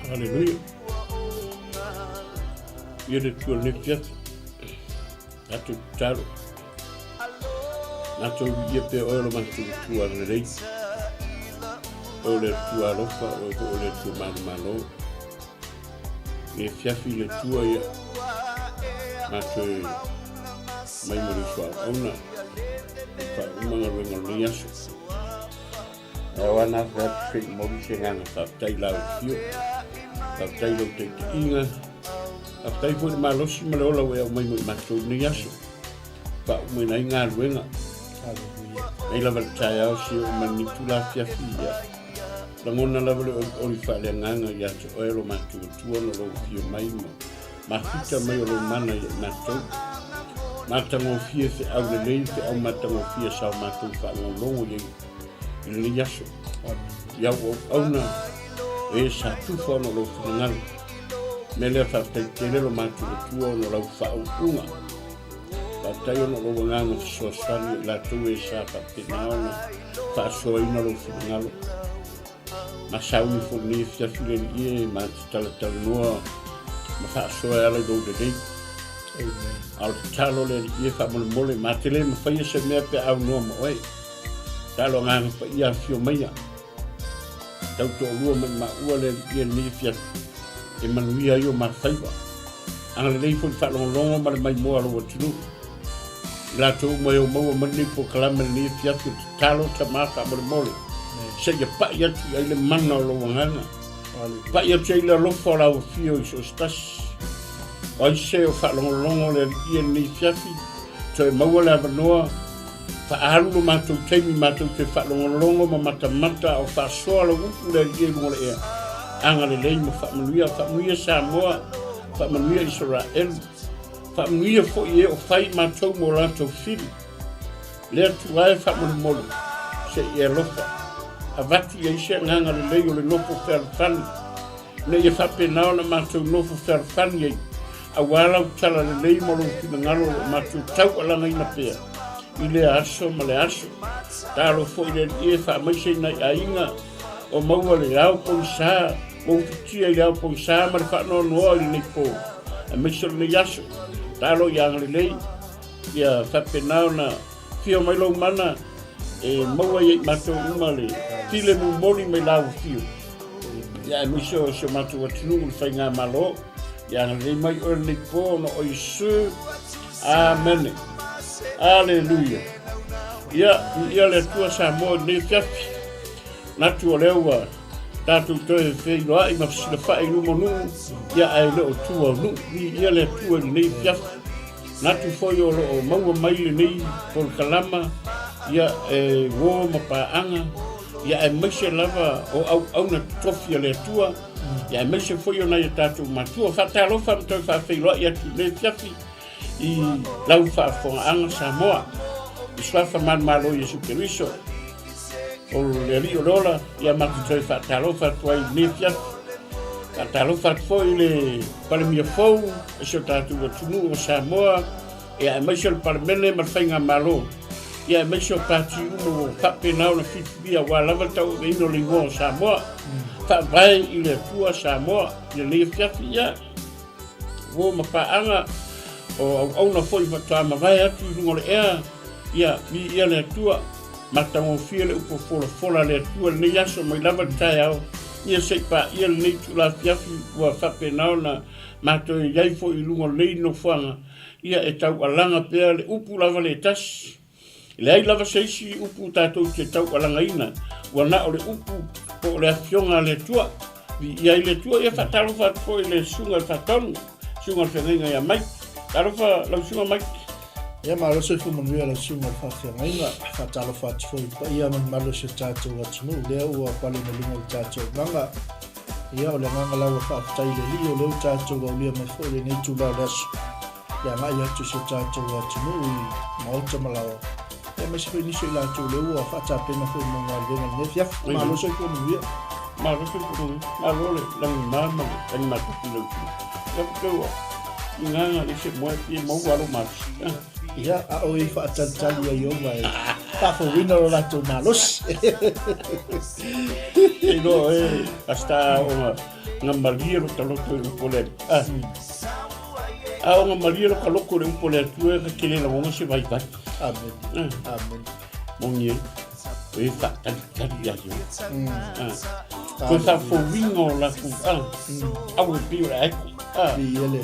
Haleluia. Ia le Atua lenei afiafi. Tatou tatalo. Matou viia pea oe o lo matou Atua agalelei. Oe o le Atua alofa, oe foi o le Atua manumalo. Le afiafi le Atua ia. Matou mai mo le suaauauna. I faauma galuega o lenei aso. Ae o ana afe atu se i momoli se agaga faafetai i lau afio. Faafetai i lou taitaiga. Faafetai foi i le malosi ma le ola ua e aumai mo i matou i lenei aso. Faaumaina ai galuega. Nei lava le taeao si o ma lenei itula afiafi ia. Lagona lava le olioli faaleagaga ia te oe lo matou Atua ona o lou afio mai ma mafuta mai o lou mana ia i matou. Matagofie feau lelei, feau matagofie sa o matou faalogologo i ai i lenei aso. I au auauna e sa tufa ona o lou finagalo. Mea lea faafetai tele lo matou Atua ona o lau faauuga. Faafetai ona o lou agaga fesoasoani i latou e sa faapena ona faasoaina lou finagalo. Ma sauni foi lenei afiafi le Alii e ma te talatalanoa ma faasoa e ala i lou lelei. A o le tatalo le Alii e faamolemole, ma te le mafaia se mea pe a aunoa ma oe. Tatalo agaga paia afio maia. Tau toalua mai maua le Alii e lenei afiafi e manuia ai o mafaiva. Agalelei foi le faalogologo ma le maimoa a lou atunuu. I latou uma e o maua mai lenei polokalame lenei afiafi o tatalo tama faamolemole seia pai atu i ai le mana o lou agaga. Pai atu i ai le alofa o lau afio i so o se tasi. O ai se o faalogologo le Alii e lenei afiafi, toe maua le avanoa, faaalu lo matou taimi matou te faalogologo ma matamata a o faasoa lau upu le Alii e i luga o le ea. Agalelei ma faamanuia, faamanuia Samoa, faamanuia Isaraelu. Faamanuia foi e o fai matou mo latou fili. Le Atua e faamolemole, se i e alofa, avatu i ai se agaga lelei o le nofo fealofani, ina ia faapena ona matou nofo fealofani ai, aua lau tala lelei ma lou finagalo o lo o matou taualagaina pea i lea aso ma le aso. Talo foi le Alii e faamaise i nai aiga o maua le ao pogisa, ua ufitia i le ao pogisa ma le faanoanoa i lenei po, aemaise o lenei aso. Talo ia agalelei, ia faapena ona fio mai lou mana e maua ai i matou uma le filemu moni mai lau afio. Ia aemaise o si o matou atunuu le faigamalo. Ia agalelei mai oe lenei po ona o Iesu. Amene. Aleluia. Ia, viia le Atua Samoa i lenei afiafi. Manatu o lea ua tatou toe feiloai ma fesilafai i luma o nuu, ia ae le o tua o nuu. Viia le Atua i lenei afiafi. Manatu foi o lo o maua mai lenei polokalama, ia e uo ma paaga, ia aemaise lava o auauna totofi a le Atua, ia aemaise foi o nai o tatou matua. Faatalofa ma toe faafeiloai atu i lenei afiafi i lau faafofogaaga Samoa, i suafa manumalo o Iesu Keriso, o le Alii o le Ola, ia matou toe faatalofa atu ai i lenei afiafi. Faatalofa atu foi i le Palemia fou o si o tatou atunuu o Samoa, ia aemaise o le Palemene ma le Faigamalo, ia aemaise o pati uma ua faapena ona filifilia aua lava le tauaveina o le igoa o Samoa. Faavae i le Atua Samoa i lenei afiafi, ia uo ma paaga o auauna foi faatoa mavae atu i luga o le ea, ia viia le Atua, matagofie le upu folafola a le Atua i lenei aso mai lava le taeao, ia se i paia lenei itula afiafi ua faapena ona matou i ai foi i luga o lenei nofoaga, ia e taualaga pea le upu lava le tasi. E leai lava se isi upu tatou te taualagaina, ua na o le upu po o le afioga a le Atua. Viia ai le Atua, ia faatalofa atu foi i le susuga i le Faatonu, susuga i le Feagaiga ia Mike. Talofa lau susuga Mike. Ia malo soifua manuia lau susuga i le faafeagaiga. Faatalofa atu foi i le paia ma le mamalu o si o tatou atunuu lea ua pale mai luga o le tatou agaga. Ia o le agaga lava faafetai i le Alii o lea ua tatou aulia mai foi i lenei itula o le aso. Le agai atu i si o tatou atunuu i maota ma laoa, aemaise foi nisi o i latou lea ua faatapena foi mo galuega i lenei afiafi. Malo soifua manuia. Malo soifua manuia. Malo le lagima ma le lagimatafi lau sui. Ia te ua igaga i se moe pie maua alo malosi. Ia, a o i faatalitali ai o mai. Faafouina lo latou malosi. E loa e asta o nga malie lo taloto i upo le ah. A o nga malie lo kaloko le upo le atua ka kele la ngonga se vai vai. Amen. Amen. Mongi e e fa tali tali ia yo. Ah. Ko sa fouinga o la ku ah. Au e pio le aiko. Ah. Ia le.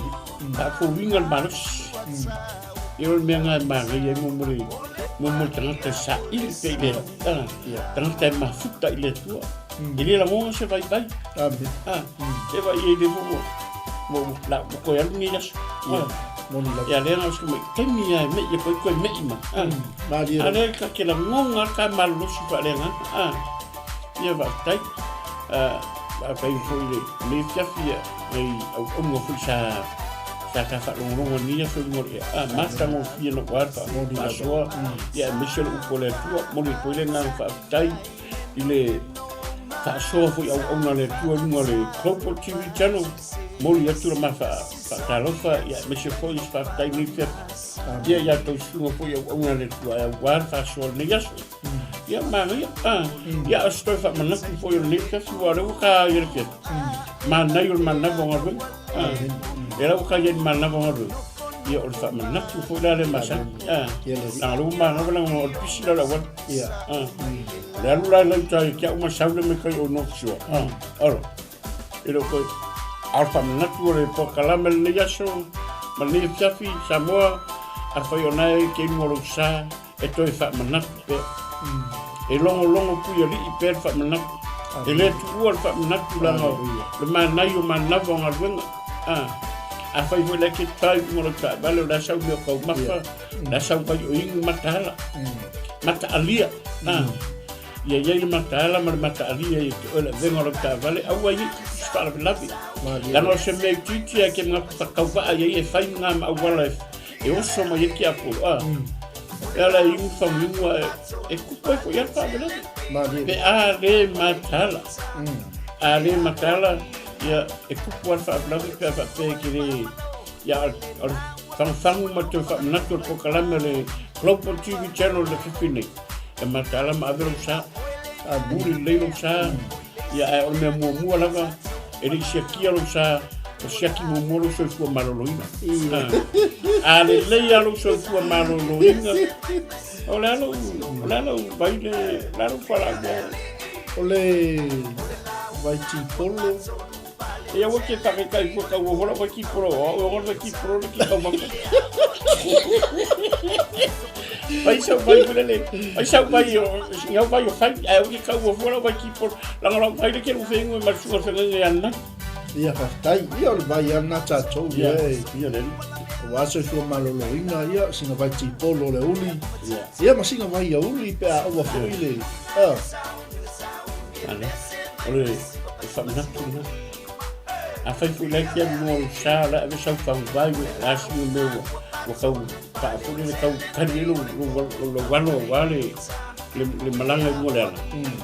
Faafouina le malosi. Ia o le mea lena e manaia ai mo le mo le tagata e saili pea i le tagata e mafuta i le Atua. E le lagona se vaivai. Amen. E vaai ai le ua ua la ua toe alu lenei aso. Moni lava. Ia lea na o se mai taimi lava e mei e koe toe mei ma. Malie. A lea ta te lagona lava ta malolosi faaleagaga. Ia faafetai. Faafetai foi i lenei afiafi nai auauna foi sa sa ta faalogologo i lenei aso i luga o le ea. Matagofie lou lava le faasoa ia aemaise o le upu a le Atua. Momoli atu ai le agaga faafetai i le faasoa foi auauna a le Atua i luga o le Global TV Channel. Momoli atu le ma faatalofa ia aemaise foi se faafetai i lenei afiafi. Ia ia outou susuga foi auauna a le Atua aua le faasoa i lenei aso. Ia manaia. Ah, ia o se toe faamanatu foi o lenei afiafi aua o lea ua ta ia le afiafi. Manaia o le manava o galuega. Ah, e la ua ta ia le manava o galuega. Ia o le faamanatu foi la le masani. Ah, leaga o lea ua manava leaga o le pisi la o le auala. Ah, le alu la i lauta i ke au ma sau le me kai o North Shore. Ah, alo. E le o toe a o le faamanatu o le polokalame lenei aso ma lenei afiafi Samoa, afai o na e ke inuga o lou sa, e toe faamanatu pea. E logologo puialii pea le faamanatu. E le tuua le faamanatu leaga o le manai o manava o galuega. Afai foi la e te drive i luga o lau taavale o le a sau mea o taumafa, o le a sau vai o inu mataala, mataalia. Ia i ai le mataala ma le mataalia ia te oe le avega o lau taavale, aua ai ne i tupu se faalavelave. Leaga o se mea itiiti lava e te manatu faatauvaa i ai e fai na ma auala e e oso mai ai tiapolo, a. E ala i inu faguinu a e tupu ai foi lava le faalavelave. Pe a le mataala, a le mataala, ia e tupu lava le faalavelave pe a faapea e te le, ia o le fagufagu ma le toe faamanatu o le polokalame o le Global TV Channel i le afiafi nei, e mataala ma ave lou sa, muli lelei lou sa, ia ae o le mea muamua lava, e le i siakia lou sa, o siaki muamua lou soifua maloloina. A lelei lava lou soifua maloloina, o le a lou, o le a lou vai le, o le a lou fualaau lea? O le vai tipolo. Ia ua ke take kai fua kau o hola vai tipolo, o au e hola vai tipolo le ki taumafa. Vai sau vai fua le, vai sau vai o, ngau vai o fai, ae au ke kau o fua lau vai tipolo. Langa lau vai le ke lu whengu e maru suga whenga ngai ana. Ia faafetai. Ia o le vai lava lena tatou ia e. Ia le. Aua soifua maloloina ia sina vai tipolo le uli. Ia ma sina vai auli pe a aua foi le. Ah. Ale. O le faamanatu lena. Afai foi la e te alu luga o lou sa o le a ave sau faguvae ua la sina mea ua ua tau faafoi le tau tali ai lou lou lou alo aua le le le malaga i luga o le ala.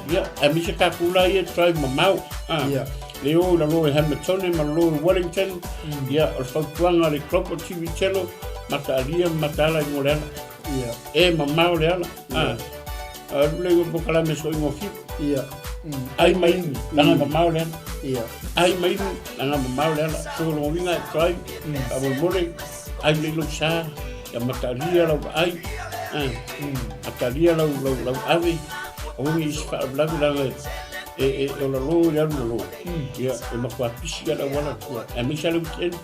Ia, aemaise tatou la ia e drive mamao. Ah. Ia. Le o i lalo i Hamiltone ma lalo i Wellington. Ia, o le fautuaga a le Global TV Channel, mataalia ma mataala i luga o le ala. Ia. E mamao le ala. Ah. Alu le polokalame soiga o Fiu. Ia. Ai ma inu, leaga mamao le ala. Ia. Ai ma inu, leaga mamao le ala. So lona uiga e drive, faamolemole, ai lelei lou sa, ia mataalia lau vaai, mataalia lau, lau, lau ave, aua ne i se faalavelave leaga e, e, e o lalo i le alu lalo. Ia, e matua pisi lava le auala, aemaise lava le weekend.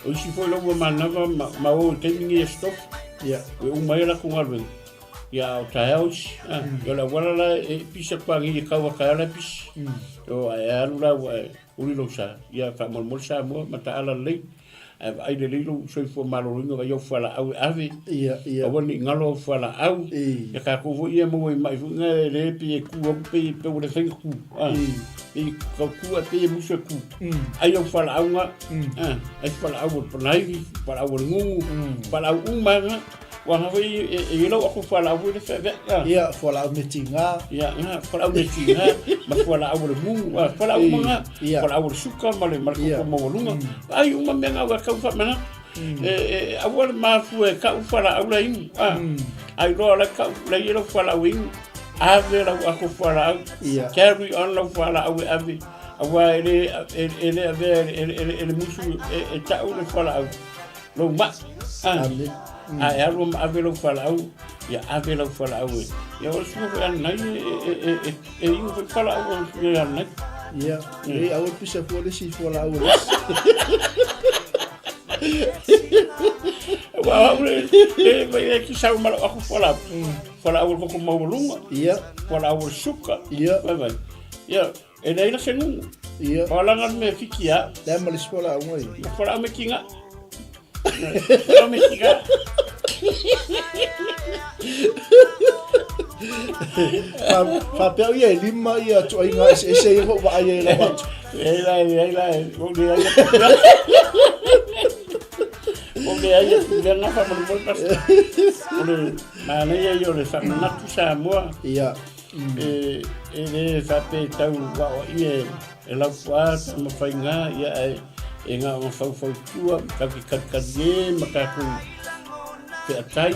O isi foi la ua manava ma, ma o i le taimi lenei e stop. Ia. Ua uma ai a latou galuega. Ia, a o taeao isi. Ia o le auala la e pisi atu lava nei e tau a taeao la e pisi. O, ae alu la ua e uli lou sa. Ia, faamolemole Samoa, mataala lelei. Ae vaai lelei lou soifua maloloina vaai au fualaau e ave. Ia, ia. Aua ne i galo au fualaau. I. Ia tatou foi ia e maua i mai foi na e le pei e tu atu pei pei ua le fai ona tu. Pei tau tu ae pei e musu e tu. Ai au fualaau na. Ai fualaau o le panaivi, fualaau o le gugu, fualaau uma lava na. Ua na foi e i ai lau atu fualaau foi le feaveai. Ia, fualaau metiga. Ia, na, fualaau metiga ma fualaau o le mumu, fualaau uma na. Ia. Fualaau o le suka ma le koko maualuga. Ai uma mea na ua tau faamanatu. E aua le mafua e ka'u fualaau la inu. A iloa la ka'u la ia lau fualaau e inu. Ave lau ato fualaau. Carry on lau fualaau e ave. Auā e le e le avea e le musu e ta'u le fualaau lou ma'i. Amen. A e alu ma ave lau fualaau, ia ave lau fualaau e. Ia o le susuga foi a lenai e inu foi fualaau o le susuga ia lenai. Ia, e aua le pisa fua le isi fualaau a le isi. Aua au le e vai e ki sau ma lau aku fualaau. Fualaau o le koko maualuga. Ia. Fualaau o le suka. Ia. Vai vai. Ia, e leai la se gugu. Ia. O langa le mea fiki a. Le a ma le isi fualaau ngai. Ma fualaau me kinga. Fualaau me kinga. Faapea o ia e lima ia tuaiga eseese ia ua ou vaai ai lava atu. E la e la e o le ai. O le ai le nga fa mo mo pas. O le manaia ia o le faamanatu Samoa. Ia. E e le faapea e tau vaoaia e Laupua Tamafaiga ia ae e na ona faufautua tatou te kalikalie ma tatou featai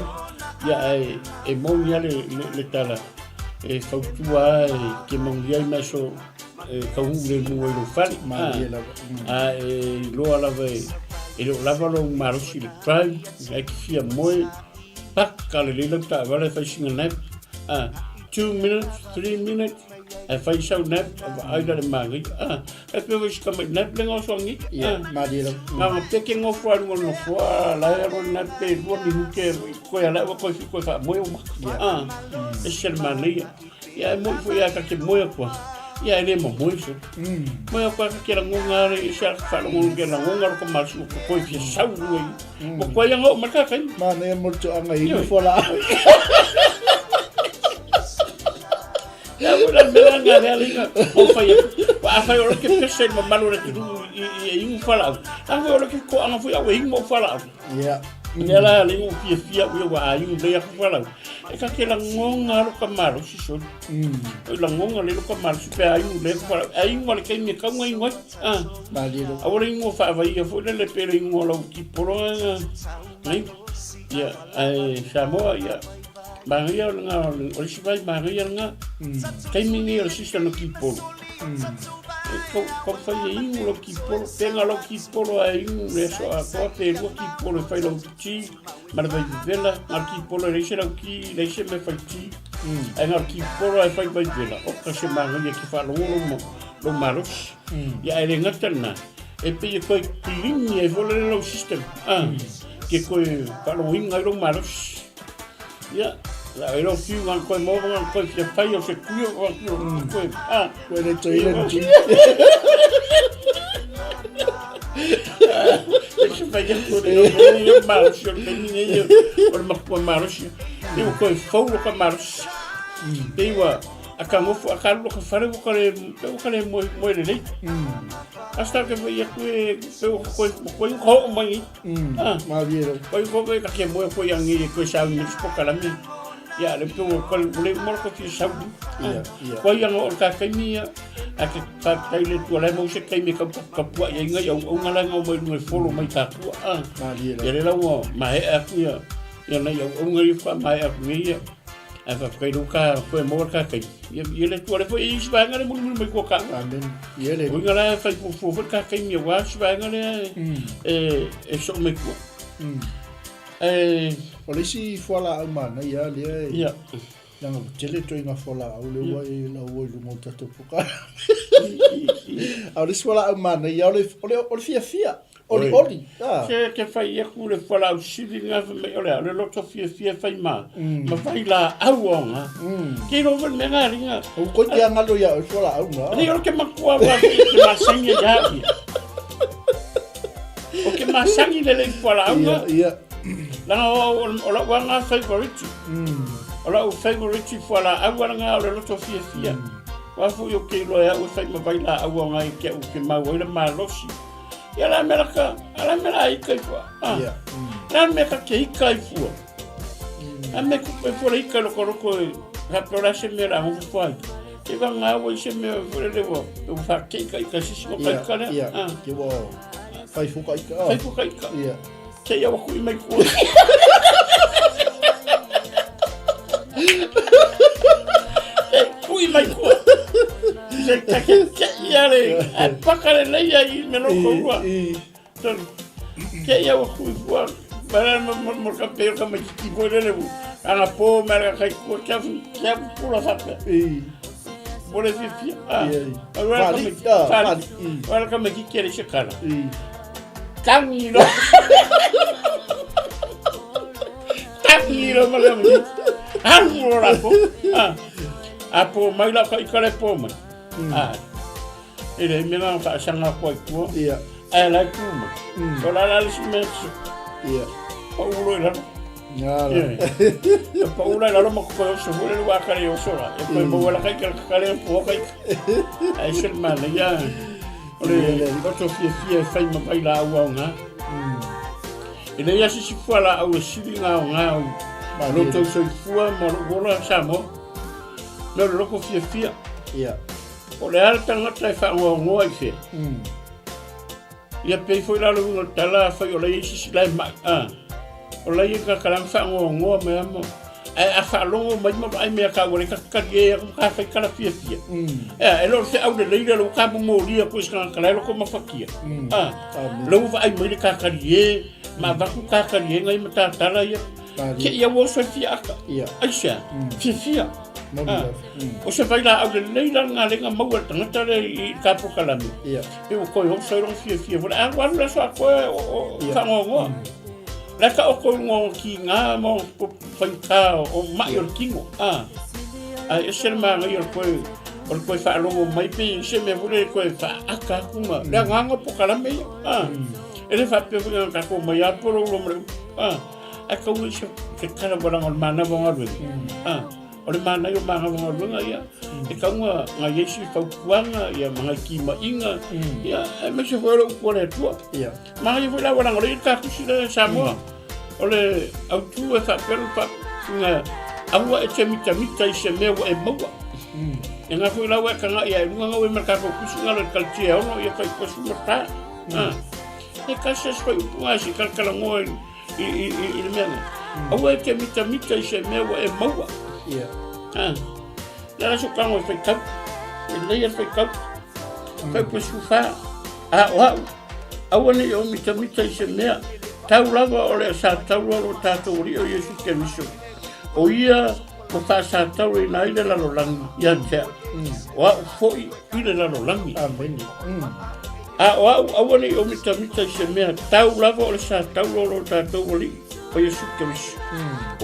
ia ae e moni lava le tala e fautua lava e te manuia ai ma so e taunuu lemu ai lou fale Malie lava. A e iloa lava e le o lava lou malosi i le drive ae te fia moe paka lelei lau taavale e fai sina nap 2 minutes 3 minutes ae fai sau nap a vaai la le manaia e pei foi si tamai nap le gaoso agi Ia, malie lava. Na ona peke nofo a luga o le nofoa la e alu le nap pe 2 minute koe ala ua koe koe faamoe ou maka ese le manaia. Ia e moni foi a ta te moe atu a ia e le mamoe solo. Moe atu a ta te lagona ale ese a faalogo ke lagona lo ka malosi ua koe fia sau luga i ua koe ia oo mai le taimi. Manaia mo le toaga i nofo laau. Ia mo la mea nga le alinga o fai atu. A fai o le ke pese i mamalu o le atunuu i i inu fualaau. A fai o le ke koaga foi au e inu mau fualaau. Ia. Lea la le inu fiafia au ia ua a inu lei aku fualaau. E ka ke lagona lo ka malosi soli. O lagona le lo ka malosi pe a inu lei aku fualaau. A inu ale taimi e tau na inu ai. Ah. Malie lava. Aua le inu faavaia foi lele pe le inu o lau tipolo nai. Ia, ae Samoa, ia, manaia o lena, o le isi vai manaia lena. Taimi nei o le system o kipolo. E kau, kau fai e inu lau kipolo, pega lau kipolo ae inu le aso atoa pe lua kipolo e fai lau tea ma le vai vevela, na o le kipolo e leai se lau tea, leai se mea fai tea. Ae na o le kipolo ae fai vai vela, oka se manaia e te faalogo lou, lou malosi. Ia ae le gata lena, e pei e toe kilini ai foi lele lau system, ke toe faalogoina ai lou malosi. Ia, la e lou fiu na koe maua na koe fia fai o se kui o koe, Koe le toe ila ni tui. E se fai atu o le o malosi o le taimi nei o le makua malosi. E ua toe fou lo ka malosi. Pei ua a ka nofo a ka alu lo ka fale ua ka le pe ua ka le moe moe lelei. A sa ke fai atu e pe ua koe koe ka oo mai. Malie lava. Koe koe ka ke moe koe angi e koe sau ni pokalame. Ia le pe ua koe ua le uma lo ka fia sau. Ia, ia. Koe ia o ka taimi ia a ke ka tai le tua lai mau se taimi ka ka pua ia inga ia au ngala ngau mai lunga e folo mai ka tua. Malie lava. Ia le lau maea atu ia ia nai auaunga ia faamaea atu nei ia ae faafetai lou ka koe maua le ka taimi ia ia le Atua le foi e isi vaega le mulimuli mai kua kaua. Amen. Ia le. Uiga la e fai fuafua foi le ka taimi aua isi vaega lea e e soo mai tua. E O le isi fualaau manaia lea e ia leaga ua tele ituaiga fualaau lea ua e lauina i luga o le tatou polokalame. A o le isi fualaau manaia o le o le o le fiafia. Olioli. Ah. Se ke fai aku le fualaau sili lena fai mai o le a o le loto fiafia fai ma ma fai laau ona. Ke iloa foi le mea na linga. Ua koe te agalo ia oe fualaau na. Nei o le ke makua wa ke masangi ia ia. O ke masangi le le fualaau na. Ia, ia. Langa o o lau anga favorite. O lau favorite fualaau langa o le loto fiafia. Wa foi o ke iloa e au e fai ma vai laau ona i ke au ke mau ai le malosi. Ia la mea ka, a la mea la ika i fua. Ah. Ia. La mea ka ke ika i fua. A mea ku pe fua le ika loko loko e, ka pe ora se mea la hongo fua ika. E va ngā ua i se mea fua le ua, e ua wha ke ika ika sisi o ka ika lea. Ia, Ah. ke ua whai fuka ika. Whai fuka ika. Ia. Te ia ua kui mai kua. Te kui mai kua. Se te ke te ia le, e paka le leia i me loko ua. Te ia ua kui kua. Mara mo mo mo ka pe ka mai ki ko le le. Ana po mara kai kua kia kia pula fape. Mo le fifia. Ah. Fali, fali. Wala ka mai ki kere se kala. Tangi lo. Tangi lo ma le mi. Alu lo la po. Ah. A po mai la ka i kare po mai. Ah. E le mea na ka sanga ko ai tua. Ia. Ai la ku mai. O la la le si me. Ia. Pa ulo i lalo. Nga la. Ia. Pa ulo i lalo ma ko o so le wa kare o so la. E ko mo la kai ka kare po kai. Ai se ma le ia. O le loto fiafia e fai ma vailaau aoga. E leai lava se isi fualaau e sili ona aoga o lo outou soifua ma lou ola Samoa. Me o le loko fiafia. Po o le a le tagata e faanoanoa i fea. Ia pei foi la le uiga o le tala afai o la e i ai se isi la e mai, a. O la e ka kala faanoanoa mai ama. Ae a faalogo mai ma vaai mea ka ua le kakali e aku ka fai kala fiafia. Ea, e le o le feau lelei lea ua ka momolia aku i se tagata la e loko mafatia. A, lea ua vaai mai le kakali e, ma avatu kakali e ngai matatala ia. Ke ia ua oso e fia aka. Aisea, fiafia. O se vailaau lelei la le galega maua e le tagata lea i le ka polokalame. Pe ua toe oso ai lona fiafia foi. A ua alu le aso atoa o faanoanoa. La e taoto i luga o kiga ma o faigata o mai o le tino. A, ae ese le manaia o le toe, o le toe faalogo mai pe i se mea foi lele toe faaata atu ma le agaga o polokalame ia. A, e le faapea foi na tatou omai lava polo ulo ma le upu. A, ae tau i se tala ua laga o le manawa o galuega. A, o le manaia o manawa o galuega ia, e tau na na i ai se fautuaga ia ma nai timaiga, ia, aemaise foi o le upu a le Atua. Manaia foi la ua laga o le ta tusi lea Samoa. O le autu e faapea le faaupuga aua e te mitamita i se mea ua e maua. E nga foi la ua e taga'i ae luga gau e ma le tatou tusi nga le kalatia e ono ia fai kosi ma ta. E kasi se faaupuga ai se talatalanoa i le mea nga. Aua e te mitamita i se mea ua e maua. Le ala so tago e faitau. E lelei a le faitau. Fai kosi fa. A o au. Aua ne i ou mitamita i se mea, tau lava o le satauro o lo tatou Alii o Iesu Keriso, o ia ua faasatauroina ai le lalolagi ia te au, o au foi i le lalolagi. Amene. A o au, aua ne i ou mitamita i se mea, tau lava o le satauro o lo tatou Alii o Iesu Keriso,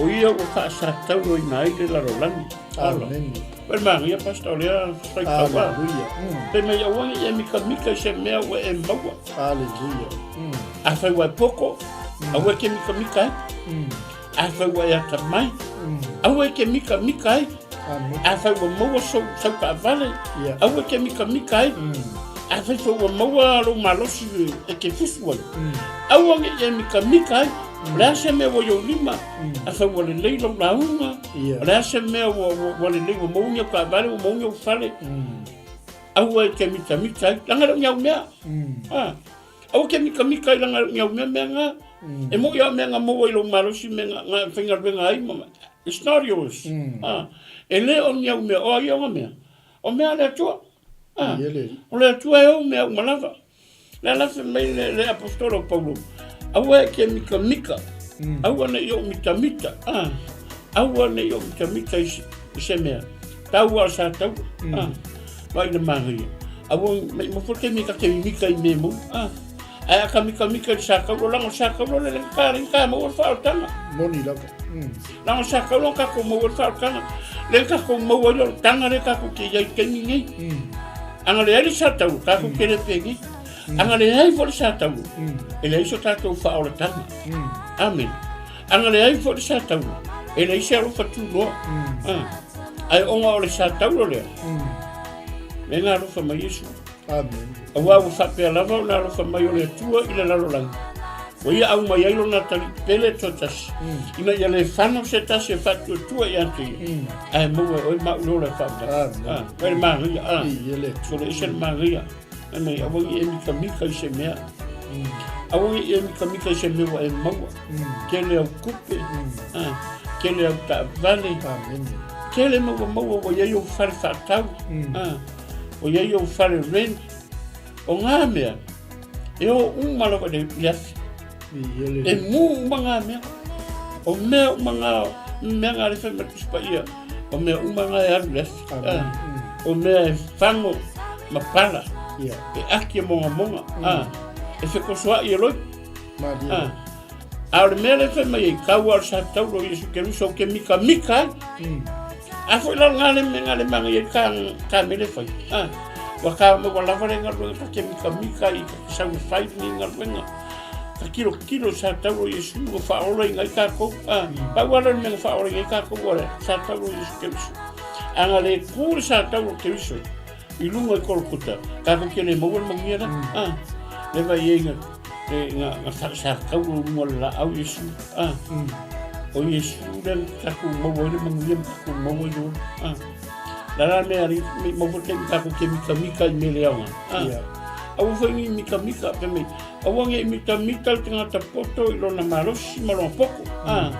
o ia ua faasatauroina ai le lalolagi. Amene. Koe manaia pastor o lea faitau a. Hallelujah. Fai mai aua ne i e mikamika i se mea ua e maua. Hallelujah. Afai ua e poko, aua e ke mikamika ai. Afai ua e atamai, aua e ke mikamika ai. Amen. Afai ua maua sou, sau taavale, Yeah. aua e ke mikamika ai. Afai foi ua maua lou malosi e ke fusu ai, aua ne i e mikamika ai. O le a se mea ua i ou lima, afai ua lelei lau lauga, Ia. O le a se mea ua, ua, ua lelei, ua maua ni au taavale, ua maua ni au fale, aua e te mitamita ai, leaga e le o ni au mea. Ah, aua ke mitamita ai leaga e le o ni au mea mea na. E moʻi lava mea na maua i lou malosi mea na, na faigaluega ai ma, it's not yours. Ah, e le o ni au mea, o ai ona mea? O mea a le Atua. Ah, Ia le. o le Atua e ou mea uma lava. Le ala fai mai le, le apostolo Paulo, aua e ke mikamika, aua ne i ou mitamita, ah, aua ne i ou mitamita i, i se mea, tau a sa tau, ah, vai le manaia. Aua mai mo ke mika ke mika i me mo, ah, ai a ka mikamika i sa kau, langa sa kau le le ka le ka mo fa o tanga. Moni lava. Langa sa kau ka ko mo fa o tanga. Le ka ko mo o tanga le ka ko ke ia i taimi nei. Ana leai le satauro, tatou ke le penei. Ana leai foi le satauro, e leai so tatou faaolataga. Amene. Ana leai foi le satauro, e leai se alofa tunoa. Ah. Ae ona o le satauro lea, lea na alofa mai Iesu. Amen. Aua ua faapea lava ona alofa mai o le Atua i le lalolagi. Ua ia aumai ai lona atalii pele toatasi, ina ia le fano se tasi e faatuatua ia te ia, ae maua e oe ma au le ola e faavavau. Amen. Ah, Koe le manaia, ah. I e le Atua. So le ese le manaia. Fai mai, aua ne i e mikamika i se mea. Aua ne i e mikamika i se mea ua e maua. Tele au tupe, tele au taavale, tele mea ua maua ua i ai ou fale faatau, ua i ai ou fale rent. O ngā mea, e o uma lava i le afi. E mū uma ngā mea. O mea uma ngā, mea ngā le whai mai Tusi Paia, o mea uma ngā e alu i le afi. O mea e whango ma pala, e aki e mongamonga, e fekosoa'i e loipo. A o le mea lea e fai mai ai, kau a o le sa taulo i Iesu Keriso ou te mikamika ai. A foi la ngā le ngā le manga i ka ka mele fai. A ua ka me ua lava le galuega ta te mikamika i ka te sau e fai ni galuega. Ka kilo kilo sa taulo i Iesu ua whaola i ngai kākou. A pau ala le mea whaola i ngai kākou ua le sa taulo i Iesu Keriso. A nga le kū le sa taulo Keriso i lunga i Kolokota, kākou ke le maua le manuia la. A le vai e nga e nga nga sa taulo i lunga o le laau Iesu. A o Iesu le takou maua ai le manuia ma takou maua ai le ola. A la la mea ali me maua te takou ke mikamika i mea le aoga. A aua foi ni mikamika pe mai aua nge mikamika le tagata poto i lona malosi ma lona poko. A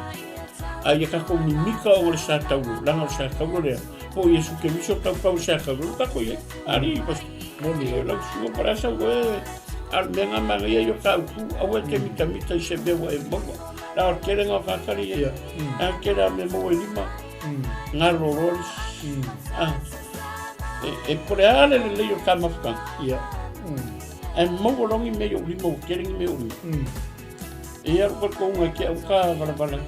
a ia takou mimika o le sa taulo, leaga o le sa taulo lea. Po o Iesu Keriso tau pau se aka ru ka ko ia. Ari pas moni e lau suga para sa ue al mea ngā manga ia yo ka uku aua te mita mita i se mea ua e maua. La o kere ngā kakari ia. A kere a me maua i lima. Ngā rororis. A e pore a le lelei o ka mafukanga. E maua rongi me yo lima o kere ngi me o lima. E ia ruka kounga ke au ka walavala.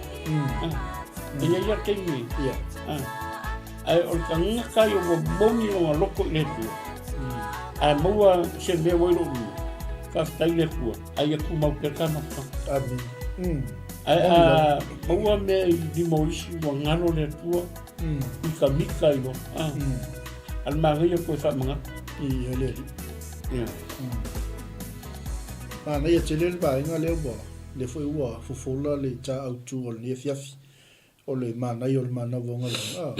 E ia ia kei me. Ai o le tagata ia ua moni lona loto i le Atua. Ae maua se mea ua i lou lima. Faafetai i le Atua, a ia tumau pea tana whakatau. Amen. Ae a maua mea i lima o isi ua ngalo le Atua, mikamika i loa. A le manaia koe whaamangata. I le Alii. Manaia tele le vaega lea ua, lea foi ua fofola le ita autu o lenei afiafi. O le manaia o le manawa o galuega, ah,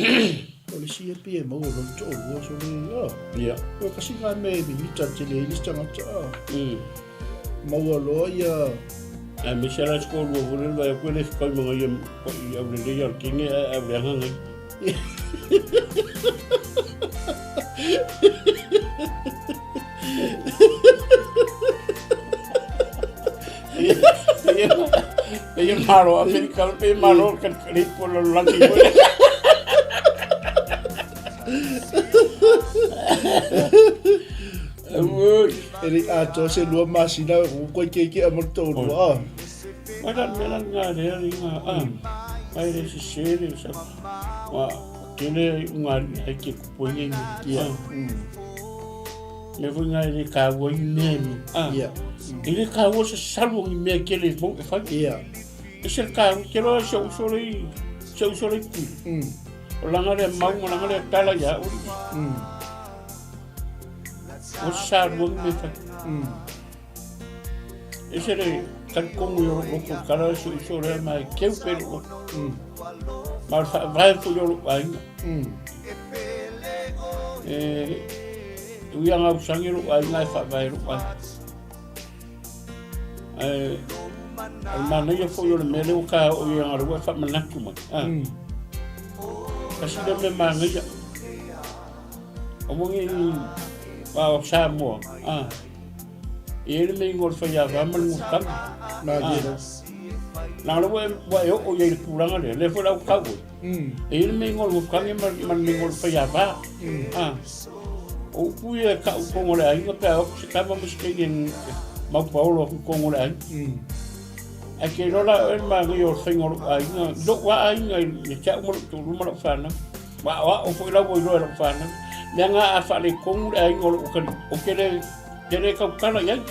o le isi e pei e maua lou toalua so le, ah, ua kasi ngā mea e mimita tele ai le isi tagata, ah, maua loa ia. Ae aemaise lava se toalua foi lele vaai atu e le fetau ma nai i aulelei a le kene ae auleaga nai. Pei e malo Amerika, pei e malo kalikali po lalolagi foi. Auoi. E le i atoa se lua masina ua koe keiki a ma le toalua, ah. Mai la le mea la nga lea le nga ah. Mai le sese le sa. Wa tele unga ai ke kupu ai ni. Ia. Mea foi nga e le kāua i mea ni. Ah. Ia. E le kāua se salu o ni mea ke le vou e whai. Ia. E se kāua, ke loa se uso le i, se uso le i kui. O langa le mau, o langa le tala ia uri. O salu o ni mea whai. E se le talikongu i o loko kala se uso le mai keu pe loko. Ma o le faavae foi o lou aiga. E ui a gausaga lou aiga e faavae lou aiga. Ae o le manaia foi o le mea lea ua ka oo i aga lua e faamanatu mai. Tasi lea mea manaia. Aua ne i a o Samoa. E i ai le mea ingoa o le faiava ma le gutaga. Na lea ua e oo i ai i le tulaga lea, lea foi la ua tau ai. E i ai le mea ingoa o le gutaga ma le mea ingoa o le faiava. O upu ia e kau i totonu o le aiga pe a o atu se tama ma se teine e mau paolo atu i totonu o le aiga. Ae ke iloa la oe le manaia o le faiga o lou aiga, i lou lava aiga ia te au ma lou toalua ma lau fanau. Ua aoao foi la ua iloa e lau fanau. Mea na a faaletonu le aiga o lou atalii, ou te le, te le tautala i ai.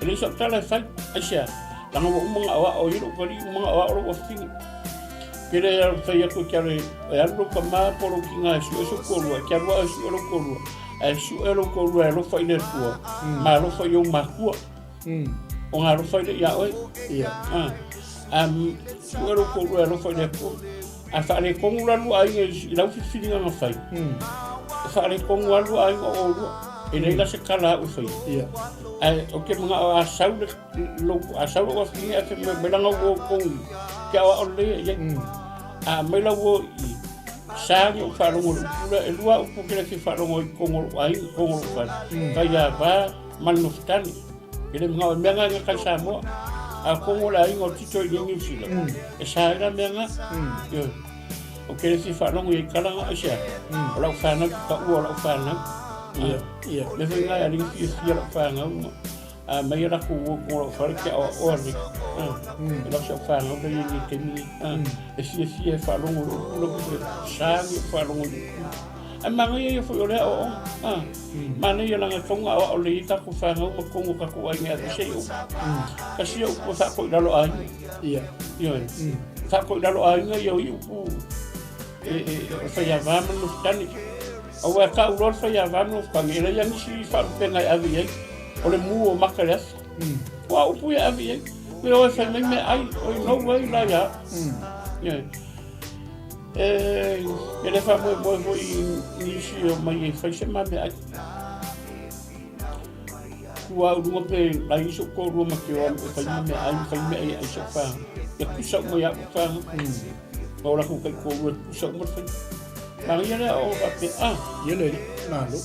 E leai sau tala e fai. Aisea? Leaga ua uma ona aoao ai lou atalii, uma ona aoao lou afafine. Te le fai atu e te alu e alu lou tama po o lou tina e sue sou toalua, e te alu lava e sue lou toalua. Ae sue lou toalua e alofa i le Atua, ma alofa i ou matua. Ona alofa ai lea ia oe. A sue lou toalua e alofa i le Atua. A faaletonu la lua aiga i lau filifiliga na fai, e faaletonu lava lua aiga o oulua. E leai la se tala a au e faia. Ia. Ae ou te manao a sau le lou, a sau lou afafine ae fai mai, mai laga uo kou i te aoao lelei e i ai. A aumai lau uo i i, sa ona ou faalogo i le upu lea, e lua upu ou te le fia faalogo ai i totonu o lou aiga, i totonu o lou fale, faiava ma le nofotane. E le manao e mea na e gata i Samoa. A o totonu o le aiga o Tito i inei Niu Sila, e sa ai la mea na. Ioe. Ou te le fia faalogo i ai tala na, aisea? O lau fanau, taua o lau fanau. Ia, ia. Mea foi na e alii fiafia lau fanau ma a mai a latou uo i totonu o lau fale ke aoaoa nei. E lau si au fanau lea i ai nei taimi nei. E fiafia e faalogo i upu la ku sa ni ou faalogo i upu. Ae manaia ia foi o lea aoaoga. Manaia leaga e tatau ona aoao lelei ai tatou fanau ma totonu o tatou aiga e aveese ai upu. Tasi ia upu e faatoʻi lalo aiga. Ia. Ioe. Faatoʻi lalo aiga ia o i upu e e o le faiava ma le nofotane. Aua e tau loa le faiava ma le nofotane, e leai lava nisi faalupega e ave i ai. O le mu o maka i le afi. O a upu ia e ave i ai? Pe o e fai mai meaai, oi no way la ia au. Ioe. E, e le faamoemoe foi i nisi e omai e fai se ma meaai. Tu au luga pe lai isi ou toalua ma te o e fai ma meaai, ma fai meaai e ai si au whānau. Ia tusa uma ia au whānau. Ma o latou taitoalua e tusa uma le fai. Manaia lea o faapea, ah. Ia le malo.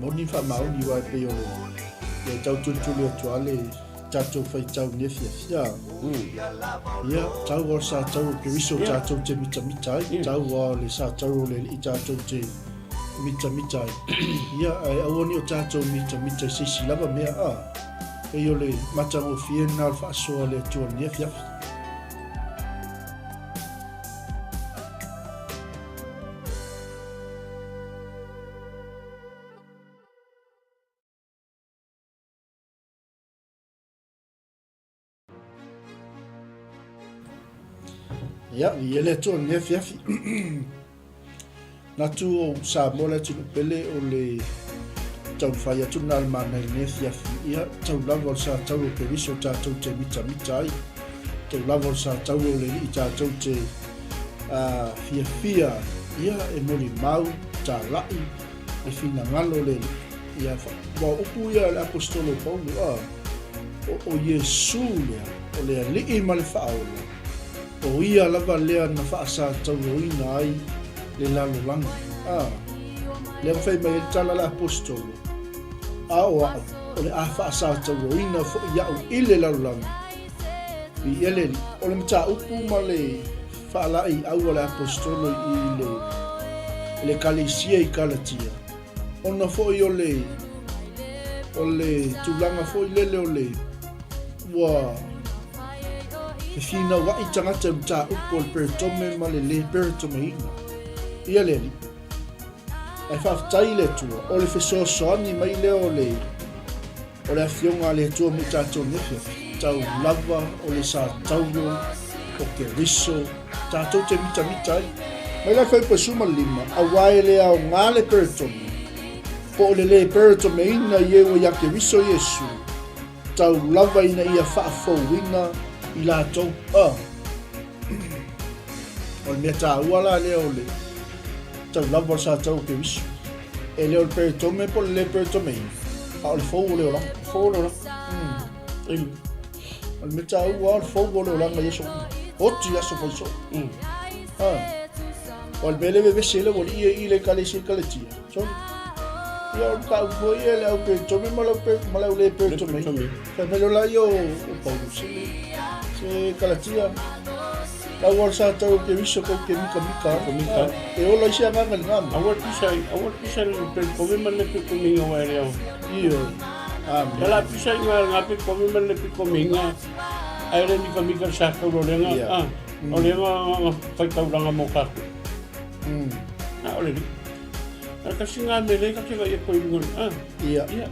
Moni faamaoni aua e pei o le le tau tulituli atu a le tatou faitau i lenei afiafi. Ia, tau o le sa tau o Keriso tatou te mitamita ai, tau o le sa tau o le Alii tatou te mitamita ai. Ia, ae aua ne i o tatou mitamita i se isi lava mea, a, pei o le matagofie lena o le faasoa a le Atua i lenei afiafi. Ia, i ele atu o lenei afiafi. Natu o Samoa le atunuu pele o le taumafai atu lena le mana i lenei afiafi. Ia, tau lava o le sa tau o Keriso tatou te mitamita ai. Tau lava o le sa tau o le Alii tatou te fiafia ia e molimau, talai, le finagalo o le Alii. Ia, ua upu ia a le Aposetolo o Paulo, a, o, o Iesu lea, o le Alii ma le Faaola, o ia lava lea na faasatauoina ai le lalolagi. A, lea na fai mai ai le tala a le Aposetolo, a o au, o le a faasatauoina foi au i le lalolagi. Viia le Alii. O le mataupu ma le faalaeiau a le Aposetolo i le, le Ekalesia i Kalatia, ona foi o le, o le tulaga foi lele o le, ua fefinauai tagata i mataupu o le peretome ma le le peretomeina. Ia le Alii. Ae faafetai i le Atua, o le fesoasoani mai lea o le O le Afioga a le Atua mo i tatou nei afiafi, tau lava o le sa tauo o Keriso, tatou te mitamita ai. Mai la Fuaiupu 15, Auā e le aoga le peretome, po o le lē peretomeina i e ua iā Keriso Iesu, tau lava ina ia faafouina i latou. A. O le mea taua la lea o le tau lava o le sa tau o Keriso. E le o le peretome po o le le peretomeina, a o le fou o le olaga. Fou o le olaga. O le mea taua o le fou o le olaga i aso uma. Oti i aso faisoo. Ah. O le mea le vevesi ai le aualii ia i le ekalesia i Kaletia. Sorry. Ia o le tau foi ia le au peretome ma le au pe, ma le au le peretomeina. Fai mai loa ia o, o Paulo se le, se Kalatia. Lau o le sa tau o Keriso kou te mikamika ai. Mikamika. Ah, e ola i se agaga i lena mea. Aua le pisa, aua le pisa i le peretome ma le le peretomeina aua e le ao. Ioe. Amen. Ia la pisa i ngā, ngā peretome ma le le peretomeina, ae le mikamika le sa tau o le nga, Ia. ah, o le nga, nga whaitauranga mō tātou. Ah, o le li. A kasi ngā mea lei ka te vai e koe i runga, ah, Ia. ia,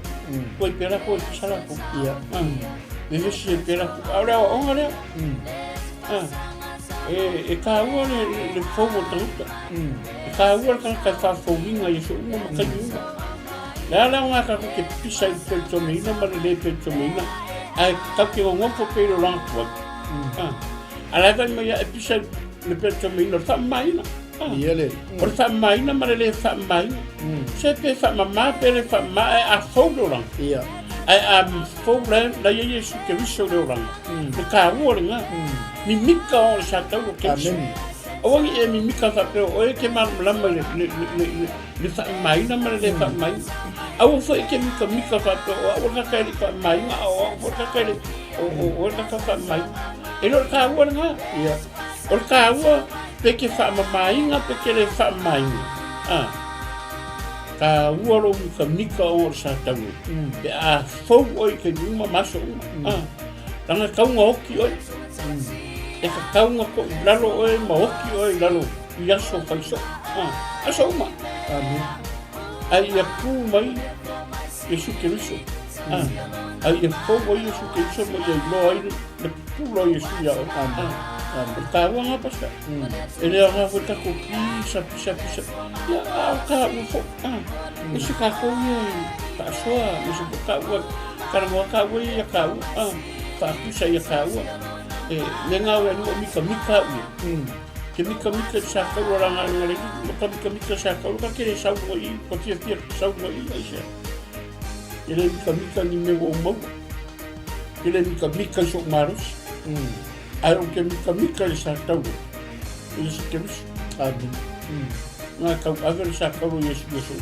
koe pera koe pisa la ko. Ia. Ah, me vesi e pera ko. A o le aoaoga lea. Ah, e, e tāua le, le, le fou o tangata. E tāua le tangata e whāfouinga i aso uma ma taimi uma. Le ala o ngā tātou te pisa i peretomeina ma le le peretomeina, ae tau te ngongofo pe i lo langa tuai. Ah, a la e vai mai ia e pisa i le peretomeina, o le whaamamaina. Ia le. O le faamamaina ma le le faamamaina. Se pe faamama pe le faamama ae a fou le olaga. Ia. Ae a fou la la ia Iesu Keriso le olaga. Le taua lena. Mimika o le sa tau o Keriso. Amen. Aua ne i e mimika faapea o oe e te malamalama i le, le, le, le, le faamamaina ma le le faamamaina. Aua foi e te mikamika faapea o au le tagata e le i faamamaina a o au foi le tagata e le o o oe le tagata faamamaina. E le o le taua lena. Ia. O le taua pe ke faamamaina pe ke le faamamaina. A. Taua lou mikamika o le sa taua. Pe a fou oe i taimi uma ma aso uma. A. Leaga e tau na oti oe. E tatau na tou i lalo oe ma oti oe i lalo i aso fai soo. Aso uma. Amen. Ae ia pu mai Iesu Keriso. Ae ia fou ai Iesu Keriso ma ia iloa ai le pupula o Iesu ia oe. Amen. Amen. O le taua nga pastor. E le aoga foi tatou pisa, pisa, pisa. Ia, a o taua foi. E se tatou ia e faasoa, me se foi taua, talanoa taua ia ia taua. Faapisa ia taua. E le gao e lua mikamika au ia. Ke mikamika i sa taua ranga nga le ma ka mikamika sa taua ka kere sau mo i, ka fia fia sau mo i ai se. Ke le mikamika ni me o mau. Ke le mikamika i so marosi. Ai o ke mikamika i sa taua. I se kerusi. Amen. Nga kau ave le sa taua i Yesu Yesu.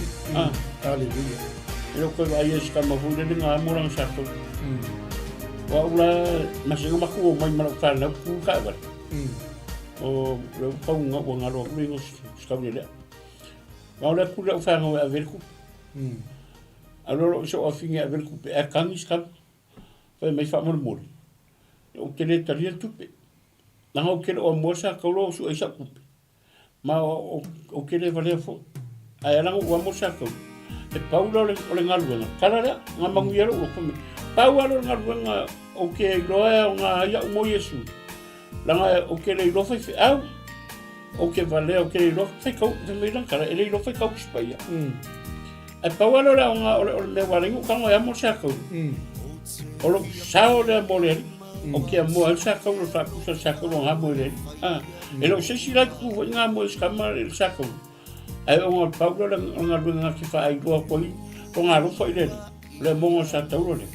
Hallelujah. E lo koe vai e se kama hui le nga amoranga sa taua. O au la, ma se nga maku o mai malau whanau ku ka wale. O le pau nga ua ngalo aku le ingo skau le lea. Ma o le aku le au whanau e ave le kupe. A lo lo iso afinge ave le kupe e kangi skau. Fai mai whaamole O te le talia le tupe. Nanga o kele o amoa sa kau lo su ai sa kupe. Ma o ke le valea foi. Ae ala ua mo sa kau. E pau la o le galuega. Kala lea, nga manuia lou loto me. Pau ala o le galuega o ke iloa e o nga ia mo Iesu. Langa o ke le iloa fai feau. O ke valea o ke le iloa fai kau, fai mai lang kala, e le iloa fai kau ki spaia. Ae pau ala o le aoga o le, o le mea ua ala i kango e amo sa kau. O lo sao lea mo le alii. O ke amoa ai sa kau lo faakusa sa kau lo nga mo le alii. Ah, e le o se isi la ku foi nga mo e skama le sa kau. Ae o nga pau la o nga luenga nga ke whaailoa koe o ngā alofa i le alii. O le amoga o sa taulo le.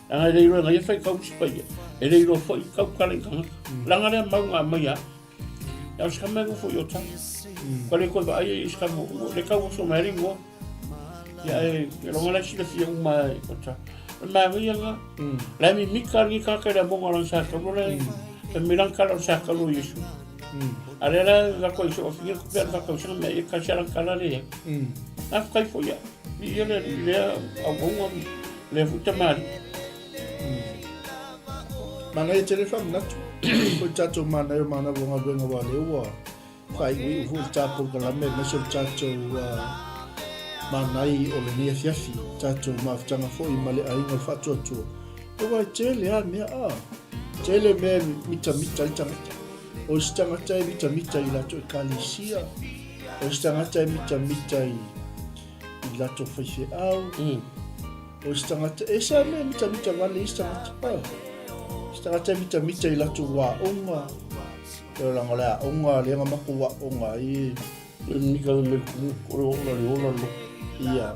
Langa e le iloa nga ia whai kau spaia. E le iloa foi kau kala i kangata. Langa lea mau ngā mai a. Ia o skama e ngofo i o tau. Ka le koe vaai e i skama o le kau oso mai ringoa. Ia e longa lai sila fia uma e o ta. O le manaia nga. La mi mika ni ka ka le amoga o lana sa taulo le. E milang kala o sa taulo Iesu. A le la la koe so finga ko pea ka kausa me e ka sala kala le. Na kai fo ia. Mi ia le le au unga le fu tamari. Manaia tele whamanatu. Ko i tātou manaia o manawa o ngā ruenga wā leo ua whaiui uhu i tā polokalame aemaise o le tātou manai o lenei afiafi, tātou mafutaga foi ma le aiga o le faatuatua. Aua e tele a mea a, tele mea e mitamita ai tagata. O isi tagata e mitamita i latou ekalesia, o isi tagata e mitamita i i latou faifeau, O isi tagata, e ese a mea mitamita vale isi tagata. Oh. Isi tagata e mitamita i latou aoga. E o langa le aoga, le nga makou aoga ai. E mika me kumu, o le ola le ola lo. Ia.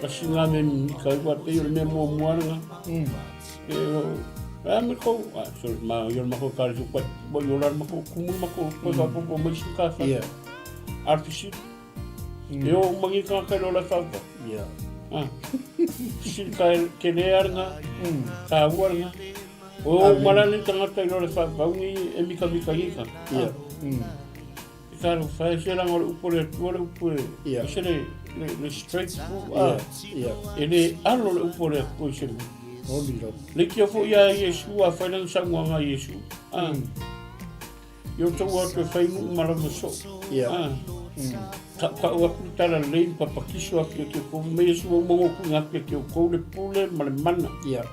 Kasi ngā me mika i wa pei o le mea mua mua nga. E o, a me kou, a, so, ma, i o le mako kare tu kwai, wa i ola le mako, kumu le mako, koe whapopo mai si ka wha. Ia. Artificial. E o mangi ka kai lola whapa. Ia. Ah. Sili ka ke le aranga, ka ua aranga. O malani tangata i lola whapa, ungi e mika mika i ka. Ia. E ka ro whae se ranga o le upo le atua le upo e. Ia. Se le, le, le straight pu. Ia. Ia. E le alo le upo le atua i se le. Oli rau. Le kia fo ia Iesu a whai langa saunga Iesu. Ah. I o tou atu e whai nuu ma lana soo. Ia. Ah. Ka ka o aku tala lei papakiso atu e ke kou me Iesu au mango ku ngā ke ke o kou le pule ma le mana. Ia.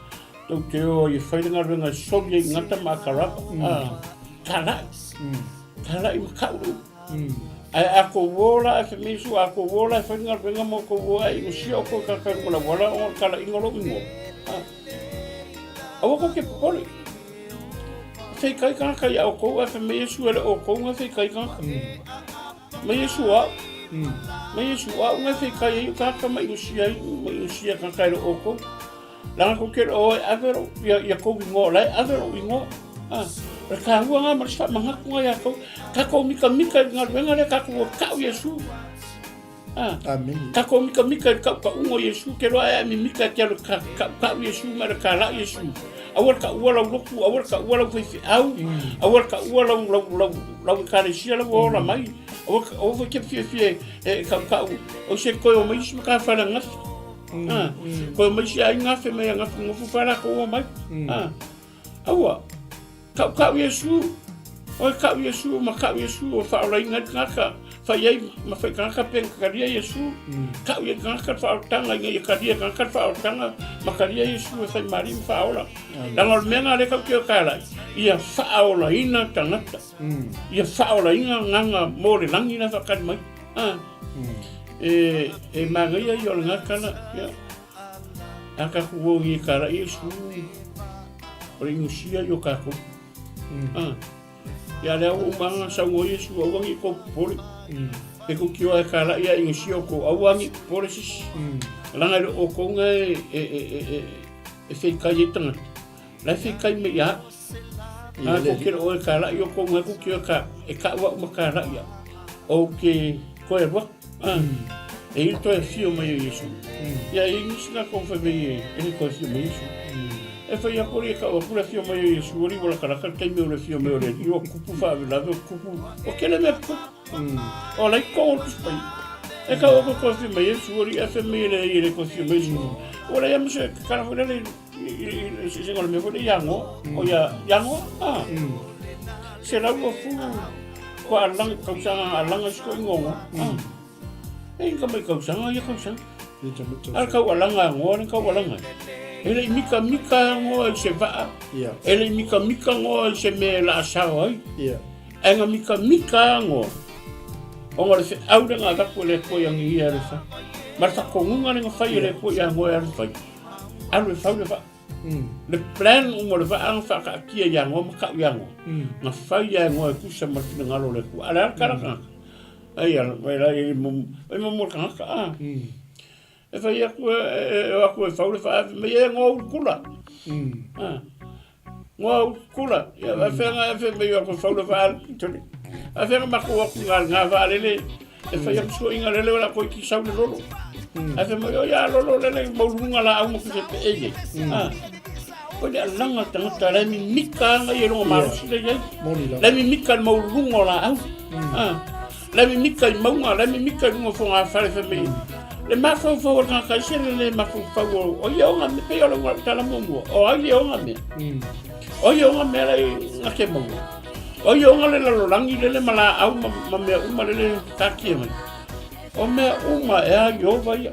Tau te o i whai langa renga soli e ngata ma karapa. Ah. Ka lai. Ka lai ma kau. Ai a ko wola e whemisu, a ko wola e whai ngā renga mo ko wola e ingo sia o ko ka ka ngola wala o kala ingo lo ingo. Ah. Awa ko ke popole. Fei kai kaka ia o kou, a whai me Iesu ele o kou nga fei kai kaka. Ma Iesu o au. Ma Iesu o au ngai feikai ai o tagata ma inosia ai, ma inosia tagata e le o oukou. Leaga kou te le o e ave lou, ia, ia kou ingoa, o la e ave lou ingoa. Ah, o le taua nga ma le faamanatu nga ia tou. Tatou mikamika i le galuega lea, tatou o tau Iesu. Ah, Amene. tatou mikamika i le tautauga o Iesu, te loa e mimika e te alu e tautau Iesu ma le kalai Iesu. Aua le taua lau lotu, aua le taua lau faifeau, aua le taua lau, lau, lau, lau ekalesia lau ola mai. Aua, aua foi te fiafia e tautau, o se koe o mai isi matafale ananafi. Ah, koe mai isi aiga afe mai ananafi gofo fa latou o mai. Ah, aua, tautau Iesu, oe tau Iesu ma tau Iesu o faaolaina ai le tagata, fai ai ma fai tagata pe na talia Iesu, tau i ai tagata le faaolataga ina ia talia e tagata le faaolataga ma talia Iesu e fai malie ma faaola. Leaga o le mea lena lea tatou te o talai, ia faaolaina tagata, ia faaolaina agaga mo le lagi la e faatali mai. Ah, e manaia ia o lena tala, ia. A tatou o i e talai Iesu, o le inosia ia o tatou. Ah, ia lea ua uma ona saunoa Iesu, aua ne i tou popole. Pe tou te o e talai a inosia outou, aua ne i popole se isi. Leaga e le o outou na e feitai ai tagata, la e feitai mai ia au. A tou te le o e talai outou na tou te o e tau au ma talai au, ou te toe alu atu. E i ai le toe afio mai o Iesu. Ia e i ai nisi latou fai mai e le toe afio mai Iesu. E fai atu alii e tau atu le afio mai o Iesu alii ua latalata le taimi o le afio mai o le Alii ua tupu faalavelave ua tupu ua tele mea tutupu. O la i totonu o le Tusi Paia. E tau atu e toe afio mai Iesu alii ae fai mai e leai e le toe afio mai Iesu. Ua leai lava ma se tala foi lele i le eseesega o le mea foi lea ia Noa. O ia ia Noa. 120 kua alanga tausaga alanga isi koʻi ngogo. E inga mai tausaga ia tausaga. A kau alanga ngoa le kau alanga. E le i mikamika ngoa i se vaa. E le i mikamika ngoa i se mea e laasao ai. Ae na mikamika ngoa. Ona o le feau le na avatu e le Atua ia ia e le fai. Ma le faatonuga le na fai e le Atua ia Noa e alu fai. Alu e fau le vaa. Le plan uma o le vaa na faakaatia ia Noa ma tau ia Noa. Na fai ia Noa e tusa ma le finagalo o le Atua. A o le a le tala tagata? Ai ala, mai la i mo, ai mo mo tagata a. E fai atu e o atu e fau le vaa, mai e Noa ulu kula. Ngoa ulu kula. Ia a fea e fai mai atu e fau le vaa tole. A fea makou atu ngā ngā vaa lele. E fai atu soiga lele o la koe ki sau le lolo. Ae fai mai, o ia lolo lele mauluga laau ma kuse pe e ye. O le alaga tagata la e mimika anga ia longa malosi le iai. La e mimika le mauluga o laau. La e mimika i mauga, la e mimika i luga o fogafale fai mai. Le mafaufau o le tagata i se le le mafaufau o ia onga me pei o le tala muamua. O ai ia onga mea. O ia onga mea la i ngake maua. O ia onga le lalolagi lele ma laau ma mea uma lele taatia mai. O mea uma e a Iehova ia.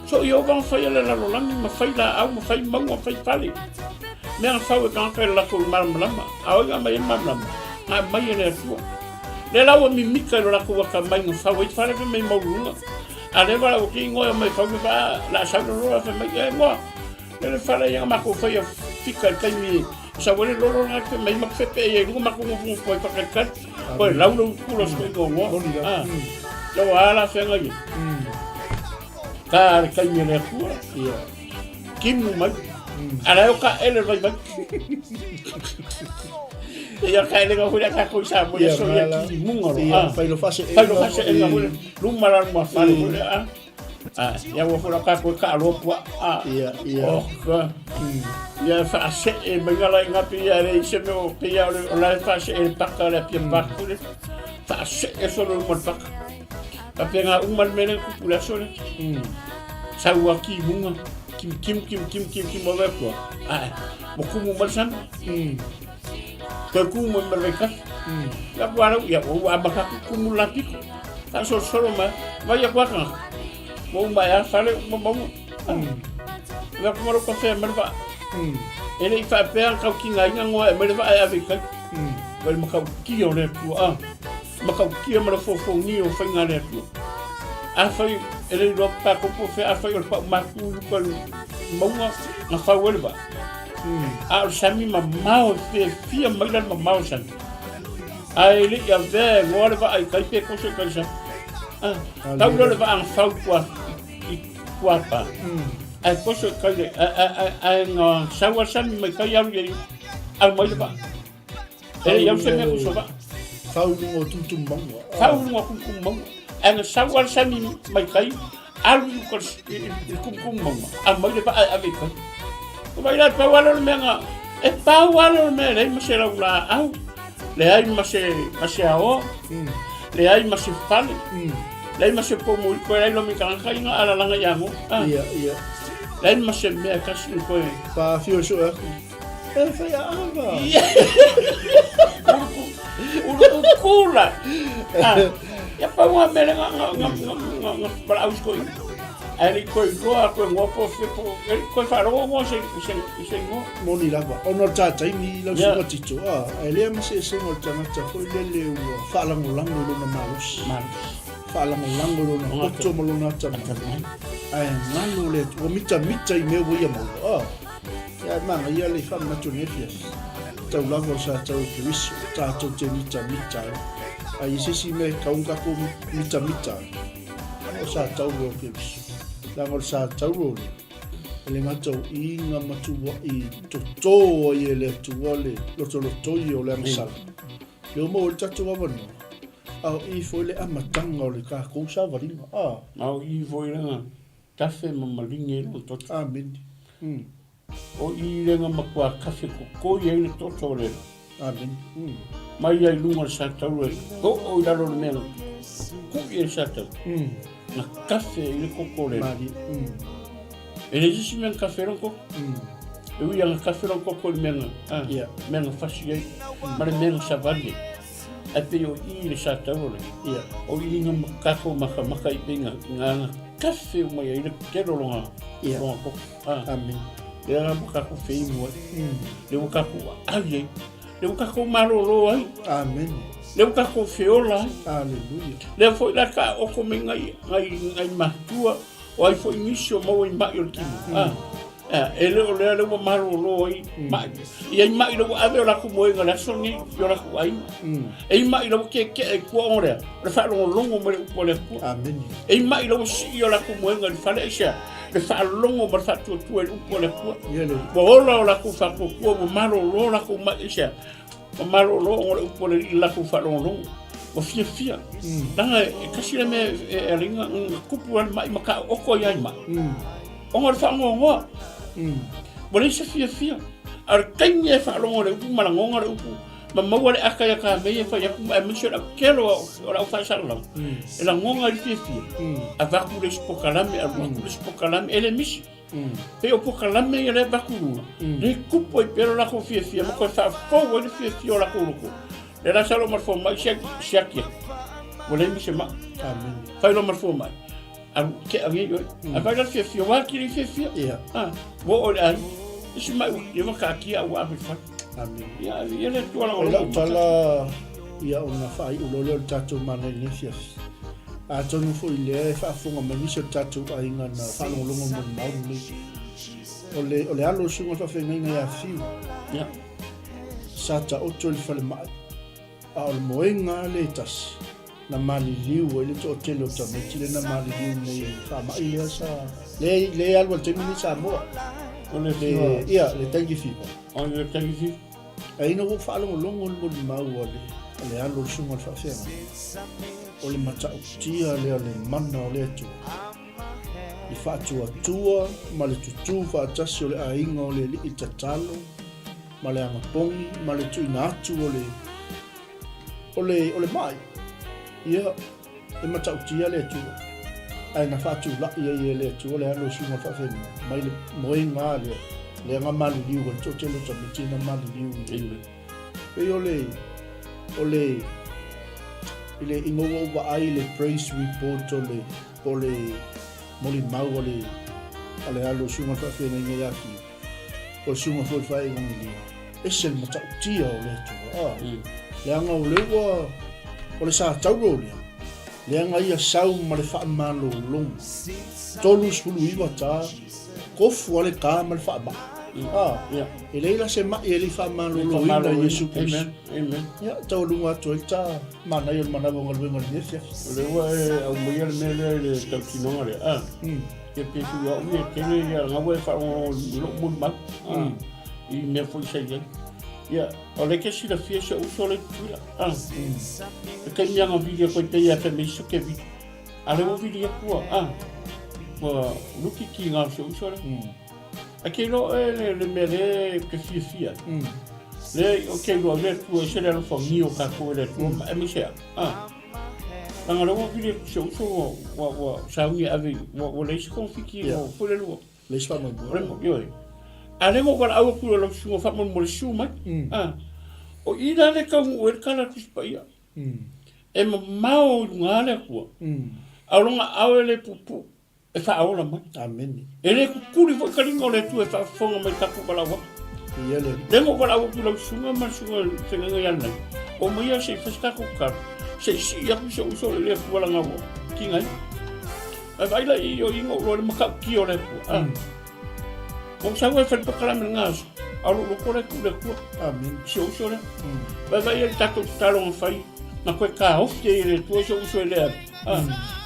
So Iehova na faia le lalolagi ma fai laau ma fai mauga ma fai fale. Mea na fau e tagata i le latou malamalama. A o ai na aumai ai le malamalama? Na aumai e le Atua. Lea la ua mimika i lo latou atamai na fau ai fale fai mai maualuluga. A lea valaau atu i igoa e omai fau le vaa, la sau le lola fai mai e igoa. Lea le fale ia na matou faia fika i le taimi Sau ai le lolo lena te mai ma fepe ai luga matou nofonofo ai faatalitali. Koe lau le utu la sui gogoa. Ah. Ia ua ala fenga ia. Ka le taimi a le Atua. Ia. Kimu mai. A la e o ka ele vai mai. Ia ka ele nga huli a tatou i Samoa ia so ia kimuga lo. Ia, fai lo fase Fai lo fase enga huli. Luma la luma fale huli. Ah. Ah, ia ua fura ka koe ka aloa pua. Ah. Ia, ia. Oh, ka. Ia whaasee mai ngā lai ngā pia le i se mea o pia o le o lai whaasee le paka le pia paku le. Whaasee solo le le paka. Ka pia ngā uma le mele kupu le aso le. Sau a ki munga. Kim kim kim kim kim kim o kua. Ah, mo kumu mai san. Toe kumu mai mai kai. Ia kua rau, ia ua amata kumu la piko. Faasolosolo mai, vai aku aka. Ua uma e a fale uma maua. Ia aku malo kafea mai le vaa. E le i faapea taukigaina ngoa e mai le vaa e ave i kai. Vai le matautia o le Atua, a. Matautia ma le fofogia o faiga a le Atua. Afai e le iloa tatou po o fea, afai o le pau matu i uka i le mauga na fau ai le vaa. A o le sami mamao e fiafia mai la le mamao o le sami. Ae le i avea e goa le vaa i tai pe koso i tai sami. Ah, tau lea o le vaa na fau i tua, i Kuapa. Ae koso i tai le, ae na sau a le sami mai tai alu i ai, alu mai le vaa. E le i alu se mea koso vaa. Fau i luga o Tumutumu Mauga. Fau i luga o Tumutumu Mauga. Ae na sau a le sami mai tai, alu i uka i le Tumutumu Mauga, alu mai le vaa e ave i tai. Vaai la, e pau lava lea o le mea na, e pau lava lea o le mea e leai ma se laulaau, leai ma se, ma se aoa, leai ma se fale, leai ma se pomu i koe, leai loa ma ni tagata ia na alalaga ia goa. Ah. Ia, ia. Leai ma se mea e tasi i koe. Paafio e sue atu. E whai a ava. Uru kula. Ah. Ia pau a mele nga nga nga nga nga nga para aus koi. Ae le i koe iloa koe ngoa po fe po e le koe faalogo ngoa se se se ngoa. Moni lava. Ona o le tātaimi lau yeah. suka tito. Ah, ae lea ma se esenga o le tagata foi lele ua faalagolago i lona malosi. Malosi. Faalagolago i lona poto ma lona atamai. Ae galo le ua mitamita i mea ua ia maua. Ah. Ia e manaia le faamanatu i lenei afiafi. Tau lava o le sa tau o Keriso, tatou te mitamita ai. A i se isi mea e tatau ona tatou mitamita ai, o sa tau o Keriso. Leaga o le sa tau o lea, e le gata o iga ma tuuaʻi totō ai e le Atua le lotolotoi o le agasala. Lea ua maua ai le tatou avanoa, a o i foi le amataga o le tatou savaliga. A o i foi lena Tafe ma malingi ai lona toto. Amene. Mm. O i le nga matua kafe kokoi ai le toto o le. Amene. Mm. Mai ai lunga le sa taua e oo i lalo le mea na kui e le sa tau. Na kafe i le koko le. Mari. Mm. E le isi mea na kafe lona koko. E ui ana kafe lona koko i le mea na, ah, Yeah. mea na fasi ai, ma le mea na savali ai. Ae pei o i le sa tau o le. Yeah. O i nga kako makamaka i pei nga, nga kafe uma ai le tele o longa, Yeah. longa koko. Ah. Amen. Lea la ua tatou feimu ai. Lea ua tatou aai ai. Lea ua tatou malolo ai. Amen. Lea ua tatou feola ai. Aleluia. Lea foi la taoto mai nai, nai, nai matua, o ai foi nisi o maua i mai o le tino. Ah. Ah, e le o lea lea ua malolo ai mai. Ia i mai le ua ave o latou moega i le aso lenei i o latou aiga. E i mai le ua keke'e i tua ona lea, o le faalogologo mai le upu a le Atua. Amene. E i mai le ua sii o latou moega i le fale, aisea? Le faalogo ma le faatuatua i le upu a le Atua. Ia le. Ua ola o latou faatuatua, ua malolo latou mai, aisea? Ua malolo ona o le upu a le Alii i le latou faalogologo. Ua fiafia. Leaga e tasi le mea e ala ai ona tupu ai le mai ma taooto ai lava i mai. Ona o le faanoanoa. Ua leai se fiafia. A o le taimi e faalogo i le upu ma lagona le upu ma maua le ata ia Kamei e fai atu aemaise o le autelo o le au faasalalau e lagona ai le fiafia. Avatu le isi pokalame, alu atu le isi pokalame, e le misi. Pei o pokalame ia lea e avatu i luga, lea e tupu ai pea lo latou fiafia ma toe faafou ai le fiafia o latou loto. Lea la sa loa ma le fomai siaki atu, ua leai ma se mai. Fai loa ma le fomai. Alu tea nei oe. Ae vai la le fiafia, ua atili fiafia. Ia. Ah, ua oo i le aiga. Isi mai ua leva taatia ua ave i le fale. Amene. Ia, ia le Atua O lau tala ia ona faaiu loa lea o le tatou mana i lenei afiafi. Atonu foi lea e faafofoga mai nisi o le tatou aiga na faalogologo i molimau lenei. O le, o le alo o le susuga faafeagaiga ia Fiu. Ia. Sa taoto i le falemai. A o le moega lava lea e tasi, na maliliu ai le toatele o tamaiti lea na maliliu nei i le faamai lea sa lea lea e alu ai i le taimi lenei i Samoa. O le fever. Ia, le dengue fever. O le dengue fever. Ae ina ua ou faalogologo i le molimau a le a le alo o le susuga i le faafeagaiga, o le matautia lea o le mana o le Atua i faatuatua ma le tutū faatasi o le aiga o le Alii tatalo ma le agapogi ma le tuuina atu o le o le o le mai. Ia, e matautia le Atua. Ae na faatulai ai e le Atua le alo o suiga faafeagaiga mai le moega lea, lea na maliliu ai le toatele o tamaiti na maliliu i le pei o le o le i le ina ua ou vaai i le praise report o le o le molimau a le a le alo o suiga faafeagaiga ia Fiu. O le susuga foi le Faevagelia, ese le matautia o le Atua. Ah, leaga o le ua, o le sa tauro lea, leaga ia sau ma le faamalologa. 39 ta, kofu a le ta ma le faamai. A, e leai la se ma'i e le i faamaloloina e Iesu Keriso. Amen. Amen. Ia, taualuga atu ai le ta manaia o le manava o galuega o lenei afiafi. O lea ua e aumaia le mea lea i le tautinoga lea, a, ia pe sui au ia tele ia na ua e faalogologo i lou molimau, a, i mea foi sa i ai. Ia, o lea ke silafia si ou uso lea i Tutuila, a, e taimi lava na vili atu ai pei e fai mai se ke vili. A lea ua vili atu ua, a, ua luki kiga o si ou uso lea. Ae ke iloa oe le, le mea lea e te fiafia ai. Lea o ke iloa le Atua ese le alofagia o tatou e le Atua ma aemaise a. Ah. Leaga lea ua vili atu si ou uso ua, ua, ua sauni e ave i, ua, ua leai se togafiti Yeah. ua foi le lua. Leai se faamoemoe. O le, ioe. A lea na ou valaau atu i lau susuga faamolemole susu mai. Ah. O i la le taunuu ai le tala a le Tusi Paia. E mamao i luga le Atua. A o lona aao e le puupuu. e faaola mai. Amene. E le kukuli foi taliga o le Atua e faafofoga mai tatou valaau atu. Ia le Alii. Lea na ou valaau atu i lau susuga ma le susuga i le feagaiga ia Lanai, omai ia se i fai se tatou tatalo, se i sii atu si ou uso i le Atua leaga ua tiga ai. Ae vaai la i o i na ou iloa i le matautia o le Atua. Ah. Ou sau ai fai le polokalame i lena aso, a o lou loto lea e tuu i le Atua. Amene. Si ou uso lea. Vaai ai le tatou tatalo na fai, na toe taofi ai e le Atua si ou uso e le alu.